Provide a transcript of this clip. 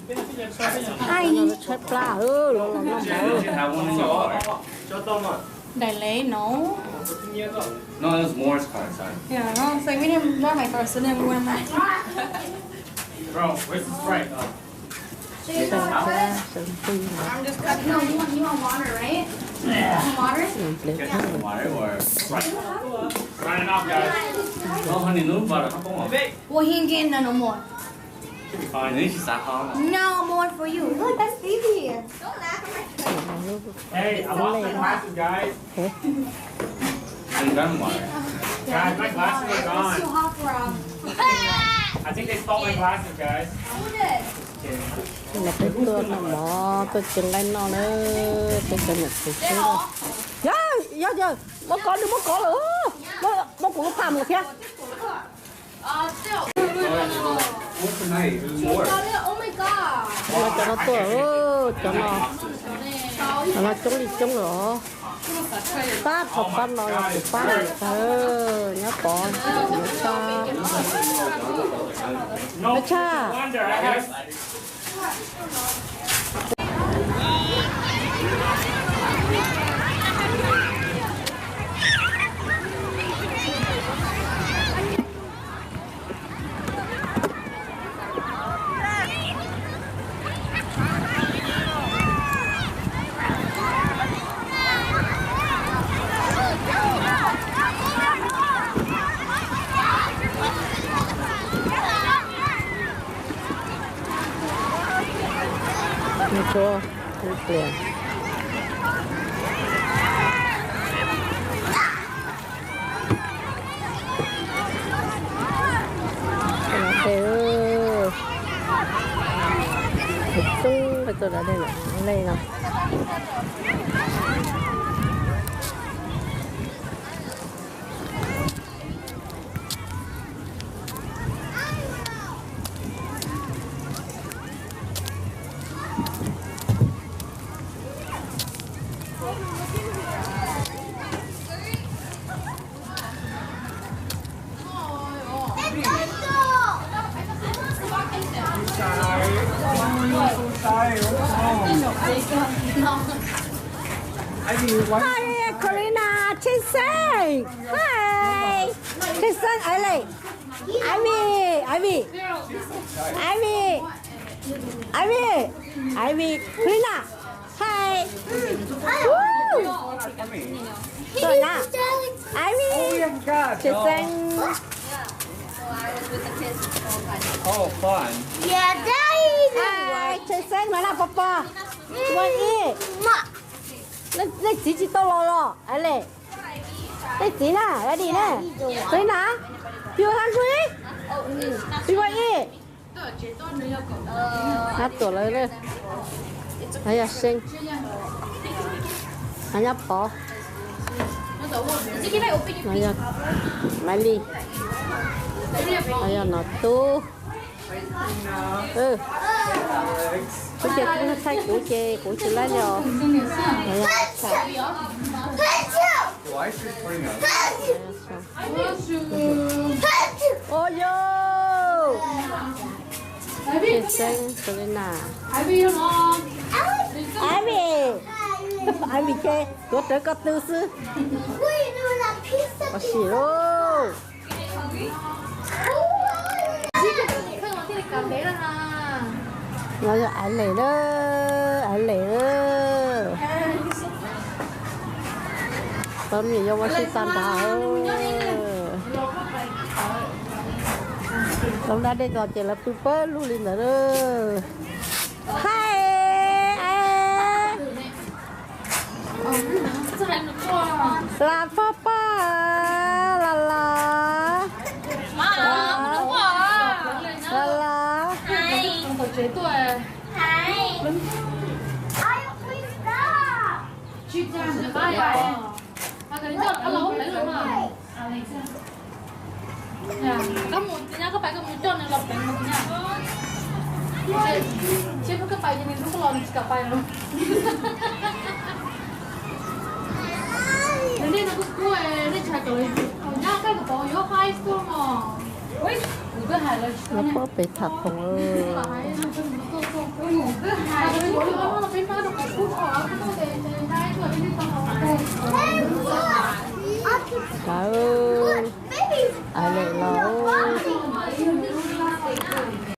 Ai, tshaib plab, los los noj mov. Daim lev no. No, it was Moore's car, sorry. Yeah, no, it's like we didn't drive my car, so then we went back. Bro, where's the Sprite? I'm just cutting. No, you want, you want water, right? Yeah. Some water? Get some water or Sprite. Run it off, guys. No, honey, no water. Well, he ain't getting none no more. Should be fine. At least you sat on. No more for you. Look, that's baby. Don't laugh at my Hey, I lost my glasses, guys. Guys, my glasses are gone. I think they stole my glasses, guys. Who did? Los peb tuaj noj mov, tuaj tsev nqaij noj na, peb cov niam txiv xwb. Yog, yog, yog, muab kov, nws muab kov lawm, muab kuv lub pham mus thiab. Cov no tuaj, cov no, cov no coob li coob lawm os. Pab thaum pab no yog kuv pab lawm, nyob pov tshaj. Coob peb tuaj da dej no, lej no. Hi, Corina, Chase Xeeb. Hi, Chase Xeeb, Ivy, Ivy, Ivy, Ivy, Ivy, Corina. Hi. Woo. Tuaj na. Ivy. Chase Xeeb. Oh, fun. Hi, Chase Xeeb, no na, pog pog. Ua ib. Nej txiv tsis tau los los, Ivy? Nej txiv na, Ivy na. Corina. You hungry? You want eat? Hab tuam lawv, hab yog Xeeb, hab nyob Pov, no yog Maiv Lis, no yog Nom Tub. Kuv ces kuv thaij kuv ces kuv tsis laib li os. No yog Tsham. Ua yog Xeeb, Selena, Ivy, Ivy ces tuav rawv ko tw xwb. Ua si lauj. No yog Aiv Lev na, Aiv Lev na. Tau me nyuam yaus ua si tag nrho. Lawv da dej tso ces lawv pw pawg lug li ntawd. Hais, Las Paj Paj, Las Las, Las Las. Koj mus, koj pais koj mus coj nws los pleev mus nyab. Seb koj pais ces nws hlub koj los nws tsis kam pais lawm. Nws nej no kuj kub, nej tsis hais kom lawv nyab koj kom pom yuav hais tuaj mos. Nyob pob pem tham khoom. Kawg, a lem los.